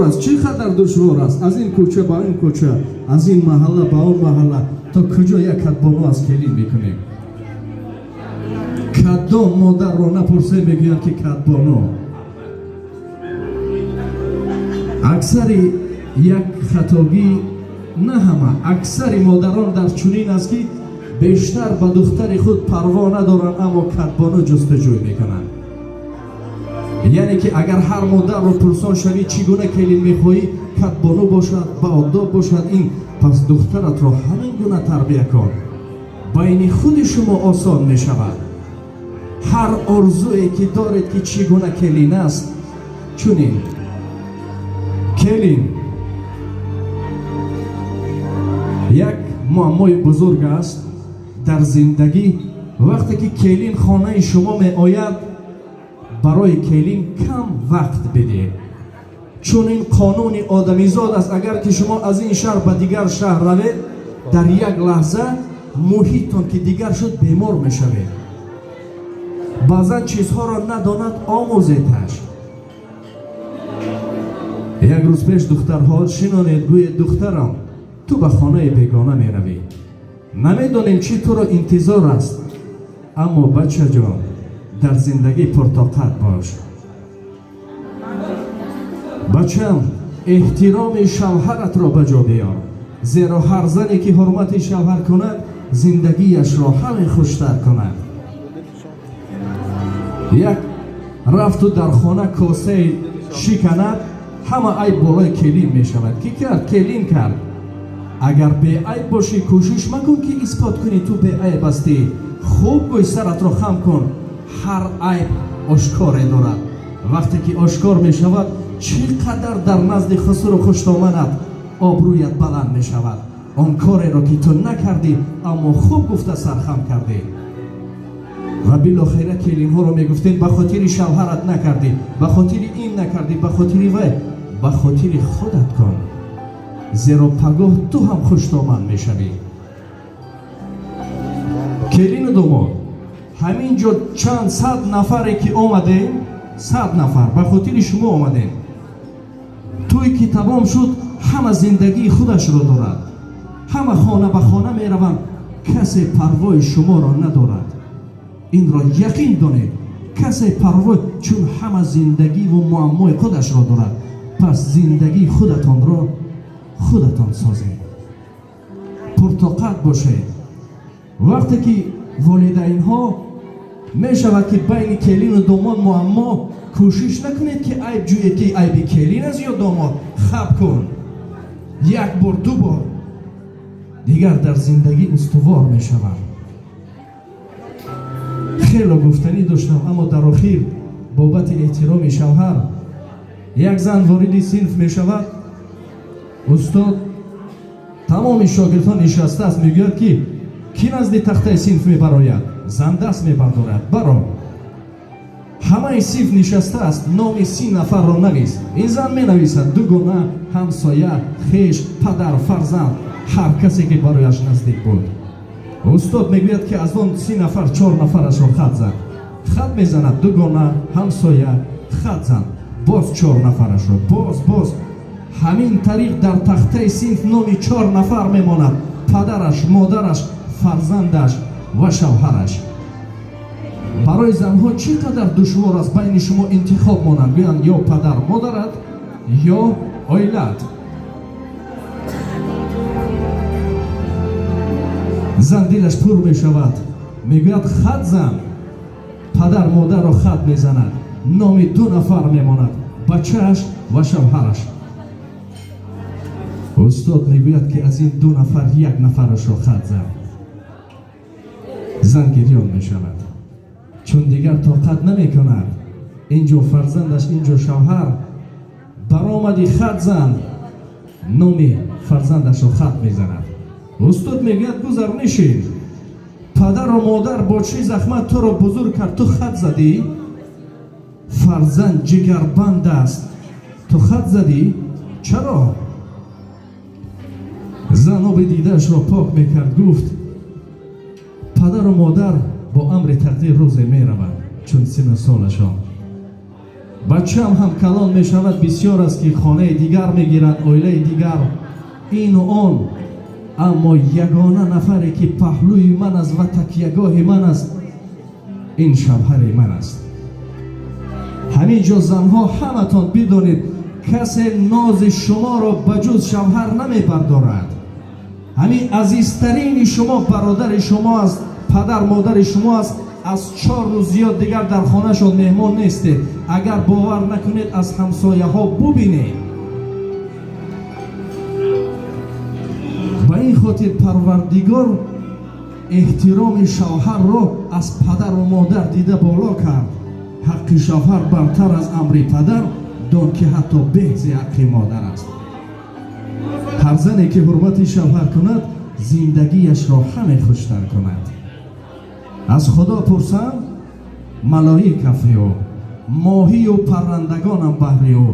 Аст, чӣ қадар душвор аст аз ин кӯча ба ин кӯча, аз ин маҳалла ба он маҳалла, то куҷо як кадбону аз келин мекунем. Кадом модарро напурсем, мегӯянд, ки кадбону. Аксари як хатогӣ, на ҳама, аксари модарон дар чунин аст, ки бештар ба духтари худ парво надоранд, аммо кадбону ҷустуҷӯй мекунанд. Яъне ки агар ҳар модарро пурсон шавӣ, чӣ гуна келин мехоҳӣ, кадбону бошад, баодоб бошад, ин пас духтаратро ҳамин гуна тарбия кун, байни худи шумо осон мешавад. Ҳар орзуе ки доред, ки чӣ гуна келин аст, чунин келин. Як муаммои бузург аст дар зиндагӣ: вақте ки келин хонаи шумо меояд, барои келин кам вақт бидиҳед, чун ин қонуни одамизод аст. Агар ки шумо аз ин шаҳр ба дигар шаҳр равед, дар як лаҳза муҳиттон ки дигар шуд, бемор мешавед. Баъзан чизҳоро надонад, омӯзедаш. Як рӯз пеш духтарҳо шинонед, гӯед: «Духтарам, ту ба хонаи бегона меравӣ, намедонем, чӣ туро интизор аст, аммо, бачаҷон, дар зиндагӣ пуртоқат бош. Бачам, эҳтироми шавҳаратро ба ҷо биёр, зеро ҳар зане ки ҳурмати шавҳар кунад, зиндагиашро ҳаме хуштар кунад». Як рафту дар хона косаи шиканад, ҳама айб болои келин мешавад. Кӣ кард? Келин кард. Агар беайб бошӣ, кӯшиш макун, ки исбот кунӣ ту беайб ҳастӣ. Хуб гӯй, саратро хам кун. Ҳар айб ошкоре дорад. Вақте ки ошкор мешавад, чӣ қадар дар назди хусуру хуштоманат обрӯят баланд мешавад. Он кореро, ки ту накардӣ, аммо хуб гуфта сархам кардӣ. Ва билохира келинҳоро мегуфтем: ба хотири шавҳарат накардӣ, ба хотири ин накардӣ, ба хотири вай, ба хотири худат кун, зеро пагоҳ ту ҳам хуштоман мешавӣ. Келину домод, ҳамин ҷо чанд сад нафаре ки омадем, 100 нафар ба хотири шумо омадем. Тӯй ки тамом шуд, ҳама зиндагии худашро дорад, ҳама хона ба хона мераванд, касе парвои шуморо надорад. Инро яқин донед, касе парвой, чун ҳама зиндагиву муаммои худашро дорад. Пас зиндагии худатонро худатон созед, пуртоқат бошед. Вақте ки волидайнҳо мешавад, ки байни келину домод муаммо, кӯшиш накунед, ки айб ҷӯед, ки айби келин аст ё домод. Хаб кун як бор, ду бор, дигар дар зиндагӣ устувор мешаванд. Хело гуфтанӣ доштам, аммо дар охир бобати эҳтироми шавҳар. Як зан вориди синф мешавад. Устод тамоми шогирдҳо нишастааст, мегӯяд, ки кӣ назди тахтаи синф мебарояд? Зан даст мебардорад: «Баро». Ҳамаи синф нишастааст, номи 30 нафарро навис. Ин зан менависад: дугона, ҳамсоя, хеш, падар, фарзанд, ҳар касе ки барояш наздик буд. Устод мегӯяд, ки аз он 30 нафар чор нафарашро хат зад. Хат мезанад: дугона, ҳамсоя, хат зад, боз чор нафарашро, боз, боз. Ҳамин тариқ дар тахтаи синф номи чор нафар мемонад: падараш, модараш, фарзандаш ва шавҳараш. Барои занҳо чӣ қадар душвор аст, байни шумо интихоб монанд, гӯянд: ё падар модарат, ё оилаат. Зан дилаш пур мешавад, мегӯяд: «Хат зан падар модарро». Хат мезанад, номи ду нафар мемонад: бачааш ва шавҳараш. Устод мегӯяд, ки аз ин ду нафар як нафарашро хат зад. Зан гирён мешавад, чун дигар тоқат намекунад: ин ҷо фарзандаш, ин ҷо шавҳар. Баромади, хат зан. Номи фарзандашро хат мезанад. Устод мегӯяд: «Гузар, нишин. Падару модар бо чӣ захмат туро бузург кард, ту хат задӣ? Фарзанд ҷигарбанд аст, ту хат задӣ, чаро?» Зан оби дидаашро пок мекард, гуфт: «Падару модар бо амри тақдир рӯзе мераванд, чун сину солашон Бачаам ҳам калон мешавад, бисёр аст ки хонаи дигар мегиранд, оилаи дигар, ину он. Аммо ягона нафаре ки паҳлӯи ман аст ва такягоҳи ман аст, ин шавҳари ман аст. Ҳамин ҷо занҳо ҳаматон бидонед, касе нози шуморо ба ҷуз шавҳар намебардорад. Ҳамин азизтарини шумо бародари шумо аст, падар модари шумо аст. Аз 4 рӯз зиёд дигар дар хонашон меҳмон нестед. Агар бовар накунед, аз ҳамсояҳо бубинед. Ба ин хотир Парвардигор эҳтироми шавҳарро аз падару модар дида боло кард. Ҳаққи шавҳар бартар аз амри падар, дон ки ҳатто беҳ зи ҳаққи модар аст. Ҳар зане ки ҳурмати шавҳар кунад, зиндагиашро ҳаме хуштар кунад. Аз Худо пурсам, малоик афви ӯ, моҳию паррандагонам баҳри ӯ.